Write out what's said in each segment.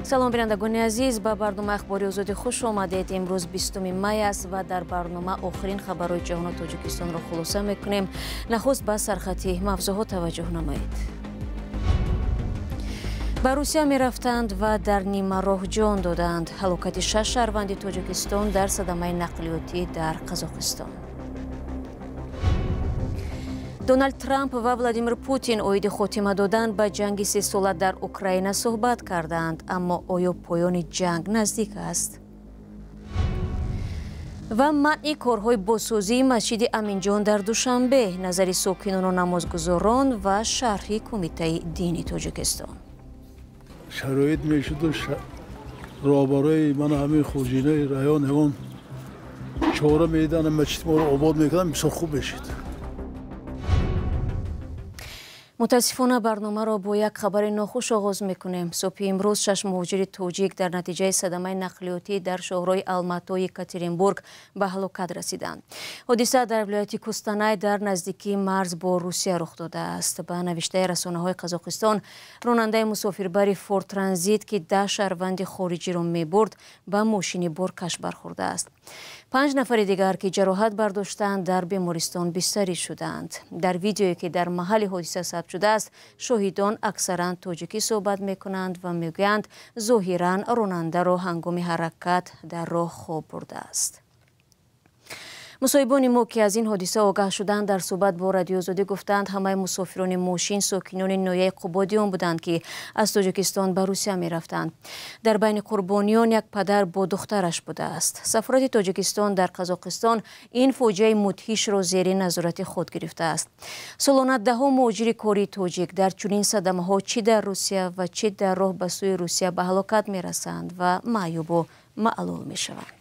Салом, бинандагони азиз, ба барномаи Ахбори Озодӣ хуш омадед. Имрӯз 20 май аст ва дар барнома охирин хабарҳои ҷаҳону Тоҷикистонро хулоса мекунем. Нахуст ба сархати мавзӯъҳо таваҷҷӯҳ намоед. Ба Русия мерафтанд ва дар нимароҳ ҷон доданд. Ҳалокати 6 шаҳрванди Тоҷикистон дар садамаи нақлиётӣ дар Қазоқистон. Доналд Трамп ва Владимир Путин оиди хотима додан ба ҷанги сесола дар Украина суҳбат карданд, аммо оё поёни ҷанг наздик аст? Ва манъи корҳои бозсозии масҷиди Аминҷон дар Душанбе, назари сокинону намозгузорон ва шарҳи Кумитаи дини Тоҷикистон. Шароит мешуду роҳбарои ман ҳамин хоҷинаи район ягон чора медиҳанд, масҷид моро обод мекарданд, бисёр хуб мешид. Мутаассифона, барномаро бо як хабари нохуш оғоз мекунем. Субҳи имрӯз 6 муҳоҷири тоҷик дар натиҷаи садамаи нақлиётӣ дар шоҳроҳи Алмато Екатеринбург ба ҳалокат расиданд. Ҳодиса дар вилояти Кустанай дар наздикии марз бо Русия рух додааст. Ба навиштаи расонаҳои Қазоқистон, ронандаи мусофирбари Форд Транзит, ки 10 шаҳрванди хориҷиро мебурд, ба мошини боркаш бархӯрдааст. 5 нафари дигар, ки ҷароҳат бардоштанд, дар бемористон бистарӣ шуданд. Дар видеое, ки дар маҳалли ҳодиса сабт шудааст, шоҳидон аксаран тоҷикӣ суҳбат мекунанд ва мегӯянд, зоҳиран ронандаро ҳангоми ҳаракат дар роҳ хоб бурдааст. Мусоҳибони мо, ки аз ин ҳодиса огаҳ шуданд, дар суҳбат бо Радиои Озодӣ гуфтанд, ҳамаи мусофирони мошин сокинони ноҳияи Қубодиён буданд, ки аз Тоҷикистон ба Русия мерафтанд. Дар байни қурбониён як падар бо духтараш будааст. Сафорати Тоҷикистон дар Қазоқистон ин фоҷиаи мудҳишро зери назорати худ гирифтааст. Солона даҳо муҳоҷири кории тоҷик дар чунин садамаҳо чӣ дар Русия ва чӣ дар роҳ ба сӯи Русия ба ҳалокат мерасанд ва маъюбу маълул мешаванд.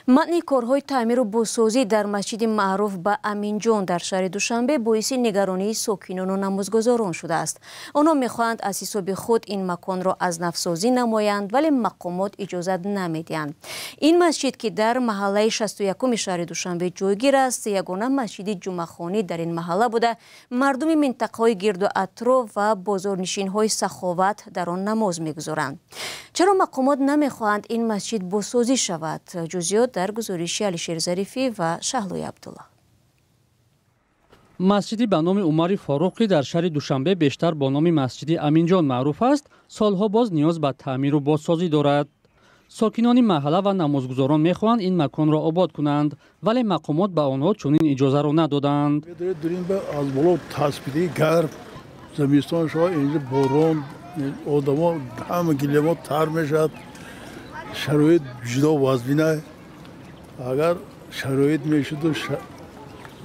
Манъи корҳои таъмиру бозсозӣ дар масҷиди маъруф ба Аминҷон дар шаҳри Душанбе боиси нигаронии сокинону намозгузорон шудааст. Онҳо мехоҳанд аз ҳисоби худ ин маконро аз навсозӣ намоянд, вале мақомот иҷозат намедиҳанд. Ин масҷид, ки дар маҳаллаи 61-уми шаҳри Душанбе ҷойгир аст, ягона масҷиди ҷумъахонӣ дар ин маҳалла буда, мардуми минтақаҳои гирду атроф ва бозорнишинҳои Саховат дар он намоз мегузоранд. Чаро мақомот намехоҳанд ин масҷид бозсозӣ шавад? Ҷузъиёт дар гузориши Алишер Зарифӣ ва Шаҳлои Абдулло. Масҷиди ба номи Умари Форуқ, ки дар шаҳри Душанбе бештар бо номи масҷиди Аминҷон маъруф аст, солҳо боз ниёз ба таъмиру бозсозӣ дорад. Сокинони маҳалла ва намозгузорон мехоҳанд ин маконро обод кунанд, вале мақомот ба онҳо чунин иҷозаро надоданд. Аз боло таспидии гарм, зимистон шо инҷа борон, одамо ҳама гилемо тар мешавад, шароит ҷудо вазнина. Агар шароит мешуду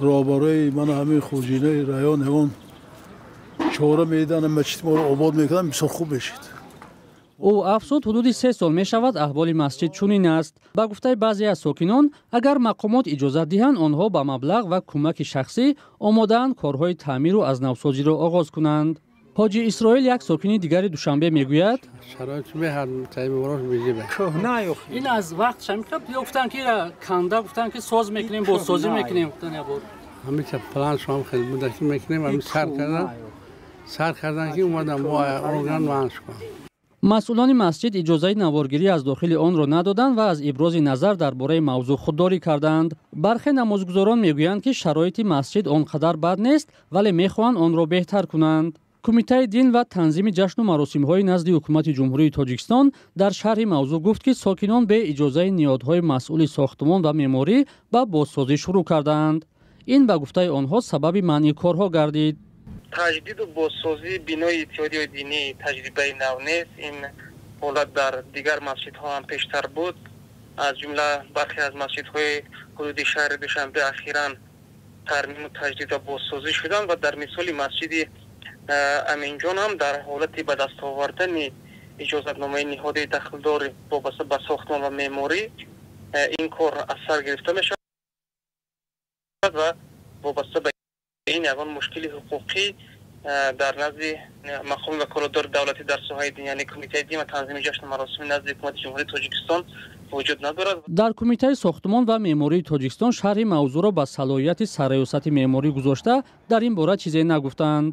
роҳбарои ман ҳамин хоҷинаи район ягон чора медиҳанд, масҷид моро обод мекарданд, бисёр хуб мешид. Ӯ афзуд, ҳудуди 3 сол мешавад аҳволи масҷид чунин аст. Ба гуфтаи баъзе аз сокинон, агар мақомот иҷозат диҳанд, онҳо ба маблағ ва кӯмаки шахсӣ омодаанд корҳои таъмиру аз навсозиро оғоз кунанд. Ҳоҷи Исроил, як сокини дигари Душанбе, мегӯяд: Ин аз вақт гуфтанд, ки канда, гуфтанд, ки соз мекунем, бозсозӣ мекунем. Сар кардан ки омадам бо орган манш кун. Масъулони масҷид иҷозаи наворгирӣ аз дохили онро надоданд ва аз ибрози назар дар бораи мавзӯъ худдорӣ карданд. Бархе намозгузорон мегӯянд, ки шароити масҷид он қадар бад нест, вале мехоҳанд онро беҳтар кунанд. Кумитаи дин ва танзими ҷашну маросимҳои назди Ҳукумати Ҷумҳурии Тоҷикистон дар шарҳи мавзӯъ гуфт, ки сокинон бе иҷозаи ниҳодҳои масъули сохтмон ва меъморӣ ба бозсозӣ шурӯъ кардаанд. Ин, ба гуфтаи онҳо, сабаби манъи корҳо гардид. Таҷдиду бозсозии бинои иттиҳодияи динӣ таҷрибаи нав нест. Ин ҳолат дар дигар масҷидҳо ҳам пештар буд. Аз ҷумла бархе аз масҷидҳои ҳудуди шаҳри Душанбе ахиран тармиму таҷдид ва бозсозӣ шуданд ва дар мисоли масҷиди Аминҷон ҳам дар ҳолати ба даст овардани иҷозатномаи ниҳоди дахлдор вобаста ба сохтмон ва меъморӣ ин кор аз сар гирифта мешавад ва вобаста ба ин ягон мушкили ҳуқуқӣ дар назди мақоми ваколатдори давлатӣ дар соҳаи дин, яъне Кумитаи дин ва танзими ҷашну маросими назди Ҳукумати Ҷумҳурии Тоҷикистон вуҷуд надорад. Дар Кумитаи сохтмон ва меъмории Тоҷикистон шарҳи мавзӯъро ба салоҳияти Сарраёсати меъморӣ гузошта, дар ин бора чизе нагуфтанд.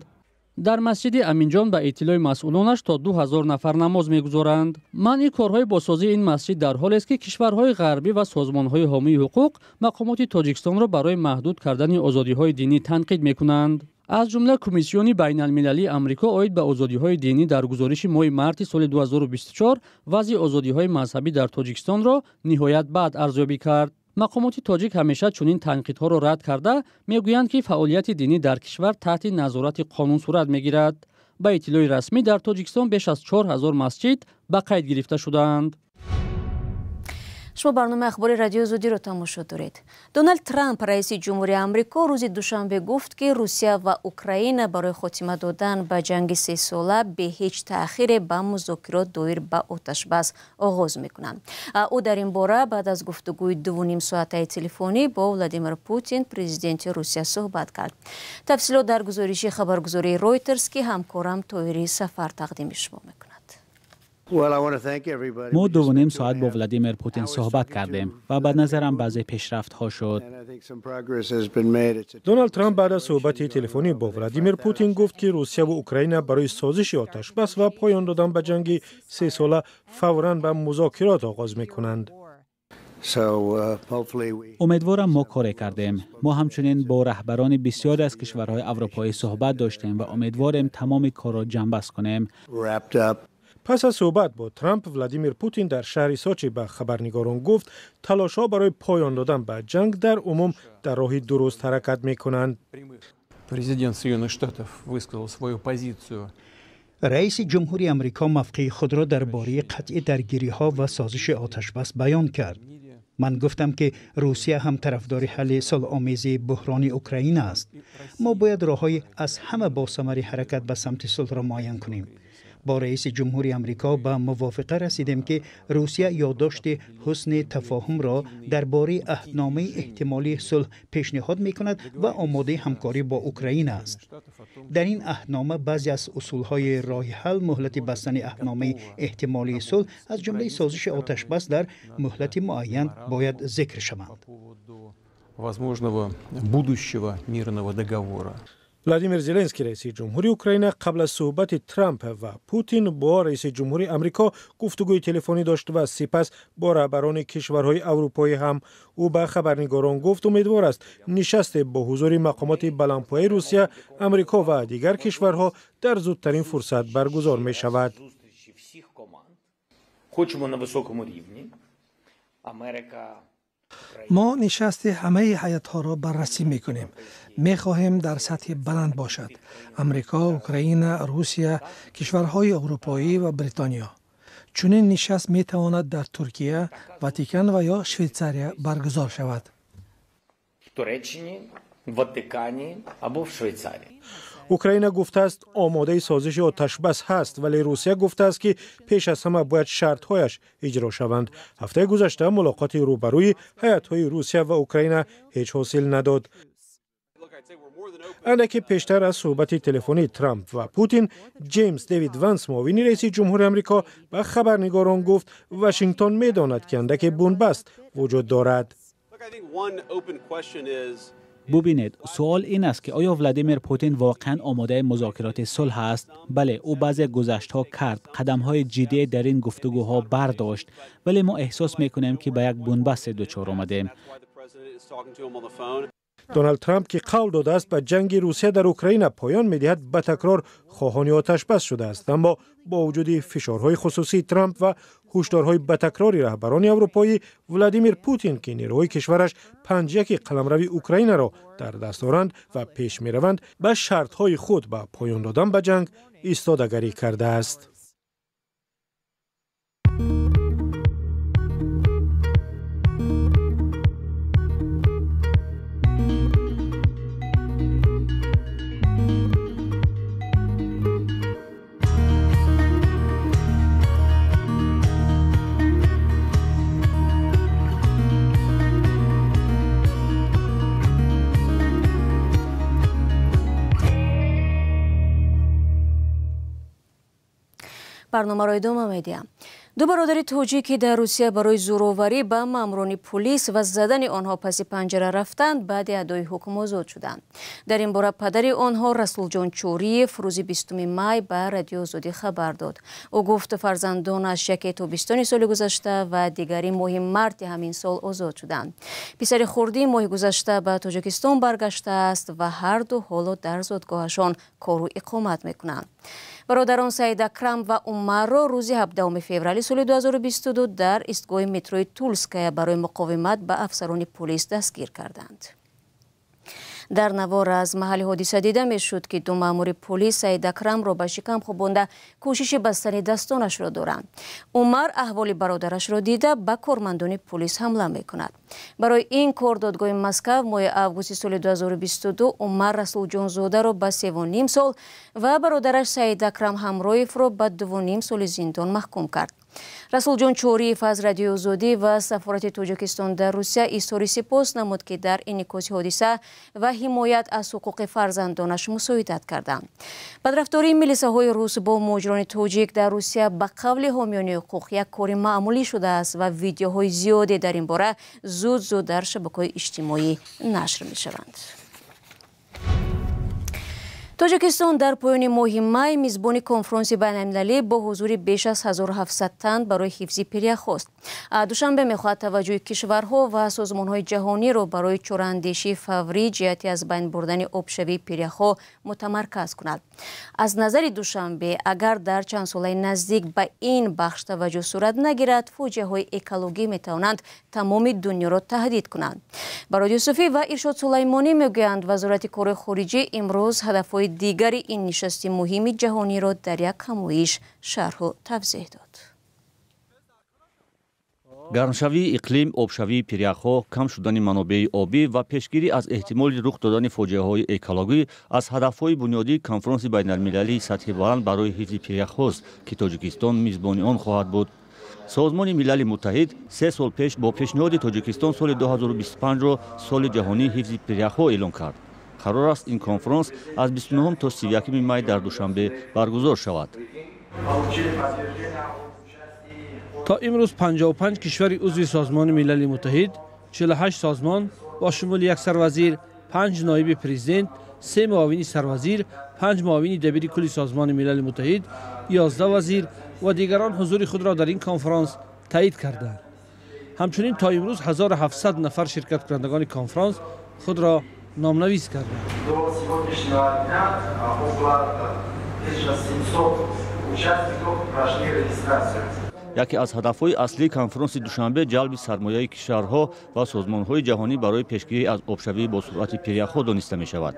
Дар масҷиди Аминҷон ба иттилои масъулонаш то 2000 нафар намоз мегузоранд. Манъи корҳои бозсозии ин масҷид дар ҳолест, ки кишварҳои ғарбӣ ва созмонҳои ҳомии ҳуқуқ мақомоти Тоҷикистонро барои маҳдуд кардани озодиҳои динӣ танқид мекунанд. Аз ҷумла Комиссиони байналмилалии Амрико оид ба озодиҳои динӣ дар гузориши моҳи марти соли 2024 вазъи озодиҳои мазҳабӣ дар Тоҷикистонро ниҳоят бад арзёбӣ кард. Мақомоти тоҷик ҳамеша чунин танқидҳоро рад карда, мегӯянд, ки фаъолияти динӣ дар кишвар таҳти назорати қонун сурат мегирад. Ба иттилои расмӣ, дар Тоҷикистон беш аз 4000 масҷид ба қайд гирифта шудаанд. Шумо барномаи ахбори Радиои Озодиро тамошо доред. Доналд Трамп, раиси ҷумҳури Амрико, рӯзи душанбе гуфт, ки Русия ва Украина барои хотима додан ба ҷанги сесола бе ҳеҷ таъхире ба музокирот доир ба оташбас оғоз мекунанд. Ӯ дар ин бора баъд аз гуфтугӯи 2,5 соатаи телефонӣ бо Владимир Путин, президенти Русия, суҳбат кард. Тафсилот дар гузориши хабаргузории Ройтерс, ки ҳамкорам Тоҳири Сафар тақдими шумо мекунад. Мо 2,5 соат бо Владимир Путин суҳбат кардем ва ба назарам баъзе пешрафтҳо шуд. Доналд Трамп баъд аз суҳбати телефонӣ бо Владимир Путин гуфт, ки Русияву Украина барои созиши оташбас ва поён додан ба ҷанги сесола фавран ба музокирот оғоз мекунанд. Умедворам, мо коре кардем. Мо ҳамчунин бо раҳбарони бисёре аз кишварҳои аврупоӣ суҳбат доштем ва умедворем тамоми корро ҷамъбаст кунем. Пас аз суҳбат бо Трамп, Владимир Путин дар шаҳри Сочи ба хабарнигорон гуфт, талошҳо барои поён додан ба ҷанг дар умум дар роҳи дуруст ҳаракат мекунанд. Президент Соединенных Штатов высказал свою позицию. Раиси ҷумҳури Амрико мавқеи худро дар бораи қатъи даргириҳо ва созиши оташбас баён кард. Ман гуфтам, ки Русия ҳам тарафдори ҳалли сулҳомези буҳрони Украина аст. Мо бояд роҳҳои аз ҳама босамари ҳаракат ба самти сулҳро муайян кунем. Бо раиси ҷумҳури Амрико ба мувофиқа расидем, ки Русия ёддошти ҳусни тафоҳумро дар бораи аҳдномаи эҳтимолии сулҳ пешниҳод мекунад ва омодаи ҳамкорӣ бо Украина аст. Дар ин аҳднома баъзе аз усулҳои роҳи ҳал, муҳлати бастани аҳдномаи эҳтимолии сулҳ, аз ҷумлаи созиши оташбас дар муҳлати муайян, бояд зикр шаванд. Возможного будущего мирного договора. Владимир Зеленский, раиси ҷумҳури Украина, қабл аз суҳбати Трамп ва Путин бо раиси ҷумҳури Амрико гуфтугӯи телефонӣ дошт ва сипас бо раҳбарони кишварҳои аврупоӣ ҳам. Ӯ ба хабарнигорон гуфт, умедвор аст, нишасте бо ҳузури мақомоти баландпояи Русия, Амрико ва дигар кишварҳо дар зудтарин фурсат баргузор мешавад. Хочемо на високому рівні. Америка Мо нишасти ҳамаи ҳайатҳоро баррасӣ мекунем. Мехоҳем дар сатҳи баланд бошад: Амрико, Украина, Русия, кишварҳои аврупоӣ ва Бритониё. Чунин нишаст метавонад дар Туркия, Ватикан ва ё Швейтсария баргузор шавад. Туреччині, Ватикані або в Швейцарії. Украина гуфтааст, омодаи созиши оташбас ҳаст, вале Русия гуфтааст, ки пеш аз ҳама бояд шартҳояш иҷро шаванд. Ҳафтаи гузашта мулоқоти рӯбарӯи ҳайатҳои Русия ва Украина ҳеҷ ҳосил надод. Андаке пештар аз суҳбати телефонии Трамп ва Путин, Ҷеймс Дэвид Ванс, муовини раиси ҷумҳури Амрико, ба хабарнигорон гуфт, Вашингтон медонад, ки андаке бунбаст вуҷуд дорад. Бубинед, суол ин аст, ки оё Владимир Путин воқеан омодаи музокироти сулҳ аст? Бале, ӯ баъзе гузаштҳо кард, қадамҳои ҷиддие дар ин гуфтугӯҳо бардошт, вале мо эҳсос мекунем, ки ба як бунбасте дучор омадем. Доналд Трамп, ки қавл додааст, ба ҷанги Русия дар Украина поён медиҳад, ба такрор хоҳони оташбас шудааст. Аммо бо вуҷуди фишорҳои хусусии Трамп ва ҳушдорҳои ба такрори раҳбарони аврупоӣ, Владимир Путин, ки нерӯҳои кишвараш панҷяки қаламрави Украинаро дар даст доранд ва пеш мераванд, ба шартҳои худ ба поён додан ба ҷанг истодагарӣ кардааст. Барномаро идома медиҳам. Ду бародари тоҷик, ки дар Русия барои зӯроварӣ ба маъмурони пулис ва задани онҳо паси панҷара рафтанд, баъди адои ҳукм озод шуданд. Дар ин бора падари онҳо Расулҷон Чориев рӯзи 20 май ба Радиои Озодӣ хабар дод. Ӯ гуфт, фарзандонаш яке тобистони соли гузашта ва дигари моҳи марти ҳамин сол озод шуданд. Писари хурдӣ моҳи гузашта ба Тоҷикистон баргаштааст ва ҳар ду ҳоло дар зодгоҳашон кору иқомат мекунанд. Бародарон Саид Акрам ва Умарро рӯзи 17 феврали соли 2022 дар истгоҳи метрои Тульская барои муқовимат ба афсарони полис дастгир карданд. Дар навор аз маҳалли ҳодиса дида мешуд, ки ду маъмури полис Саид Акрамро ба шикам хобонда кӯшиши бастани дастонашро доранд. Умар аҳволи бародарашро дида ба кормандони полис ҳамла мекунад. Барои ин кор додгоҳи Москав моҳи августи соли 2022 Умар Расулҷонзодаро ба 3,5 сол ва бародараш Саид Акрам Ҳамроевро ба 2,5 соли зиндон маҳкум кард. Расулҷон Чориев аз Радиои Озодӣ ва сафорати Тоҷикистон дар Русия изҳори сипос намуд, ки дар инъикоси ҳодиса ва ҳимоят аз ҳуқуқи фарзандонаш мусоидат карданд. Бадрафтории милисаҳои рус бо муҳоҷирони тоҷик дар Русия ба қавли ҳомиёни ҳуқуқ як кори маъмулӣ шудааст ва видеоҳои зиёде дар ин бора зуд-зуд дар шабакаҳои иҷтимоӣ нашр мешаванд. Тоҷикистон дар поёни моҳи май мизбони конфронси байналмилалӣ бо ҳузури беш аз 1700 тан барои ҳифзи пиряхост. Душанбе мехоҳад таваҷҷӯҳи кишварҳо ва созмонҳои ҷаҳониро барои чораандешии фаврӣ ҷиҳати аз байн бурдани обшавии пиряхҳо мутамарказ кунад. Аз назари Душанбе, агар дар чанд солаи наздик ба ин бахш таваҷҷӯҳ сурат нагирад, фоҷиаҳои экологӣ метавонанд тамоми дунёро таҳдид кунанд. Барод Юсуфӣ ва Иршод Сулаймонӣ мегӯянд, Вазорати корҳои хориҷӣ имрӯз ҳадафҳои дигари ин нишасти муҳими ҷаҳониро дар як ҳамоиш шарҳу тавзеҳ дод. Гармшавии иқлим, обшавии пиряхҳо, кам шудани манобеи обӣ ва пешгирӣ аз эҳтимоли рух додани фоҷиаҳои экологӣ аз ҳадафҳои бунёдии конфронси байналмилалии сатҳи баланд барои ҳифзи пиряхҳост, ки Тоҷикистон мизбони он хоҳад буд. Созмони Милали Муттаҳид 3 сол пеш бо пешниҳоди Тоҷикистон соли 2025-ро соли ҷаҳонии ҳифзи пиряхҳо эълон кард. Қарор аст ин конфронс аз 29 то 31 май дар Душанбе баргузор шавад. То имрӯз 55 кишвари узви Созмони Милали Муттаҳид, 48 созмон бо шумули як сарвазир, 5 ноиби президент, 3 муовини сарвазир, 5 муовини дабири кулли Созмони Милали Муттаҳид, 11 вазир ва дигарон ҳузури худро дар ин конфронс таъид карданд. Ҳамчунин то имрӯз 1700 нафар ширкаткунандагони конфронс худро номнавис карданд. До сегодняшнего дня около 1700 участников прошли регистрацию. Яке аз ҳадафҳои аслии конфронси Душанбе ҷалби сармояи кишварҳо ва созмонҳои ҷаҳонӣ барои пешгирӣ аз обшавии бо суръати пиряхҳо дониста мешавад.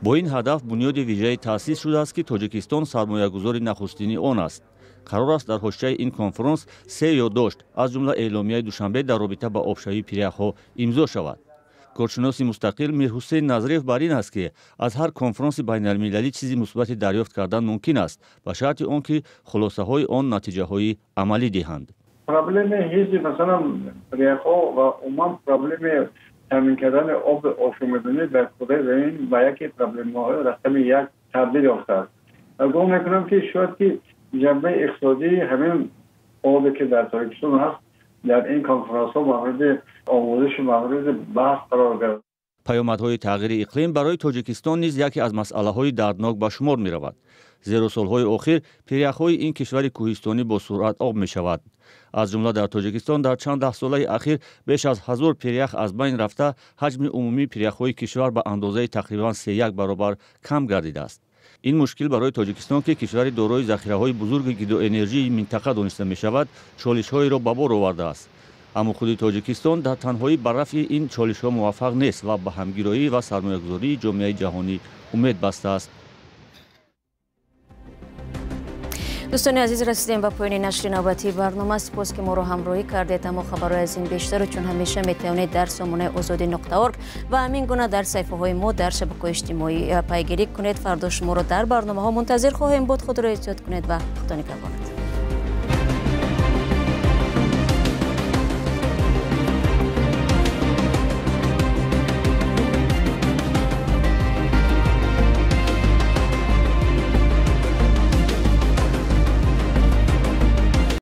Бо ин ҳадаф бунёди вижаи таъсис шудааст, ки Тоҷикистон сармоягузори нахустини он аст. Қарор аст дар ҳошияи ин конфронс 3 ёддошт, аз ҷумла эъломияи Душанбе дар робита ба обшавии пиряхҳо имзо шавад. Коршиноси мустақил Мирҳусейн Назриев бар ин аст, ки аз ҳар конфронси байналмилалӣ чизи мусбате дарёфт кардан мумкин аст, ба шарти он ки хулосаҳои он натиҷаҳои амалӣ диҳанд. Проблеми ҳифзи масалан пиряхҳо ва умуман проблеми таъмин кардани оби ошомиданӣ дар кураи замин ба яке проблемаҳои рақами як табдил ёфтааст. Гумон мекунам, ки шояд ки ҷанбаи иқтисодии ҳамин обе ки дар Тоҷикистон ҳаст дар ин конфронсҳо мавриди омӯзишу мавриди баҳс қарор гирифт. Паёмадҳои тағйири иқлим барои Тоҷикистон низ яке аз масъалаҳои дарднок ба шумор меравад. Зеро солҳои охир пиряхҳои ин кишвари кӯҳистонӣ бо суръат об мешавад. Аз ҷумла дар Тоҷикистон дар чанд даҳсолаи ахир беш аз 1000 пирях аз байн рафта, ҳаҷми умумии пиряхҳои кишвар ба андозаи тақрибан 3,1 баробар кам гардидааст. Ин мушкил барои Тоҷикистон, ки кишвари дорои захираҳои бузурги гидроэнержии минтақа дониста мешавад, чолишҳоеро ба бор овардааст. Аммо худи Тоҷикистон дар танҳоӣ ба рафъи ин чолишҳо муваффақ нест ва ба ҳамгироӣ ва сармоягузории ҷомеаи ҷаҳонӣ умед бастааст. Дӯстони азиз, расидем ба поёни нашри навбатии барнома. Сипос, ки моро ҳамроҳӣ кардед. Аммо хабарҳои аз ин бештарро чун ҳамеша метавонед дар сомонаи озодӣ.org ва ҳамин гуна дар саҳифаҳои мо дар шабакаҳои иҷтимоӣ пайгирӣ кунед. Фардо шуморо дар барномаҳо мунтазир хоҳем буд. Худро эҳтиёт кунед ва Худо нигаҳбонатон.